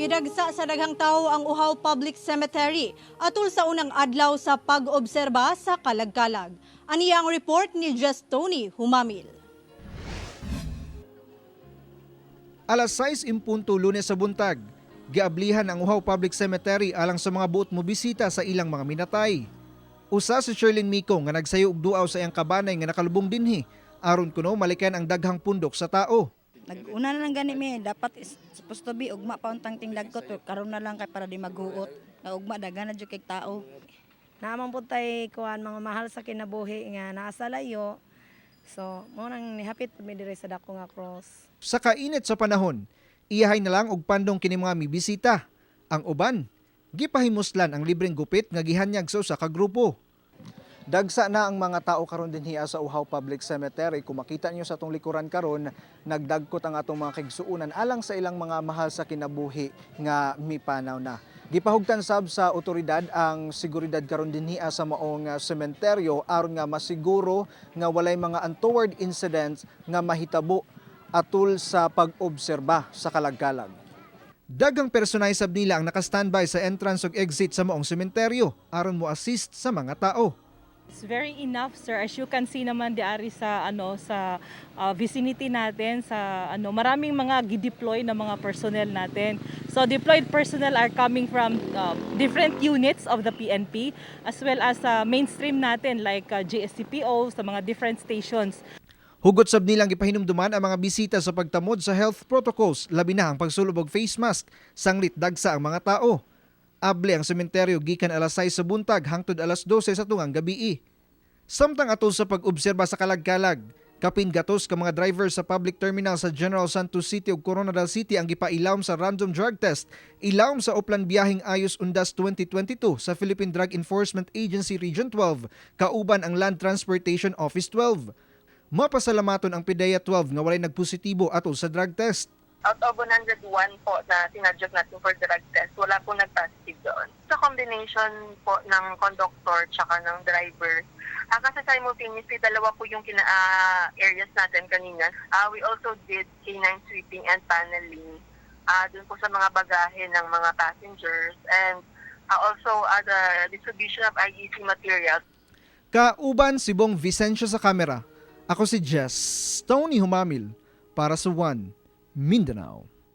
Gidagsa sa daghang tao ang Uhaw Public Cemetery atol sa unang adlaw sa pag-obserba sa kalagkalag. Aniya ang report ni Jess Tony Humamil. Alas 6 impunto Lunes sa buntag, giablihan ang Uhaw Public Cemetery alang sa mga buot mo bisita sa ilang mga minatay. Usa si Sherlyn Miko nga nagsayo og duaw sa iyang kabanay nga nakalubong dinhi aron kuno malikan ang daghang pundok sa tao. Nag-una na lang gani mi, dapat is, supposed to be ugma pa untang tinglagkot, karon na lang kay para di maghuot. Nga ugma daghan na jud kay tao. Naa man pud tay kuan, mga mahal sa kinabuhi nga naa sa layo. So, mao nang nihapit pud mi diri sa dako nga cross. Sa kainit sa panahon, iyahay na lang og pandong kini mga mibisita. Ang uban, gipahimuslan ang libreng gupit nga gihanyag sa usa ka grupo. Dagsa na ang mga tao karon dinhi sa Uhaw Public Cemetery. Kung makita niyo sa atong likuran karon, nagdagkot ang atong mga kaigsuonan alang sa ilang mga mahal sa kinabuhi nga mipanaw na. Gipahugtan sab sa otoridad ang seguridad karon dinhi sa maong sementeryo aron nga masiguro nga walay mga untoward incidents nga mahitabo atul sa pag-obserba sa kalagkalag. Daghang personay sab nila ang naka-standby sa entrance ug exit sa maong sementeryo aron mo assist sa mga tao. It's very enough, sir. As you can see naman diari sa ano sa vicinity natin, sa ano, maraming mga gi-deploy na mga personnel natin. So deployed personnel are coming from different units of the PNP as well as sa mainstream natin like JSCPO sa mga different stations. Hugot sab nilang gipahinumduman ang mga bisita sa pagtamod sa health protocols, labi na ang pagsulob og face mask sanglit dagsa ang mga tao. Able ang sementeryo gikan alas 6 sa buntag hangtod alas 12 sa tungang gabii. Samtang atol sa pag-obserba sa kalagkalag, kapin gatos ka mga driver sa public terminal sa General Santos City ug Koronadal City ang gipailawom sa random drug test, ilawom sa Oplan Biyaheng Ayos Undas 2022 sa Philippine Drug Enforcement Agency Region 12, kauban ang Land Transportation Office 12. Mapasalamaton ang PDEA 12 nga walay nagpositibo atol sa drug test. Out of 101 po na sinadjust natin for drug test, wala po nag-positive doon. Sa combination po ng conductor tsaka ng driver, kasi simultaneously, dalawa po yung areas natin kanina. We also did canine sweeping and paneling dun po sa mga bagahe ng mga passengers and also the distribution of IEC materials. Kauban si Bong Vicencio sa kamera. Ako si Jess Tony Humamil para sa One Mindanao.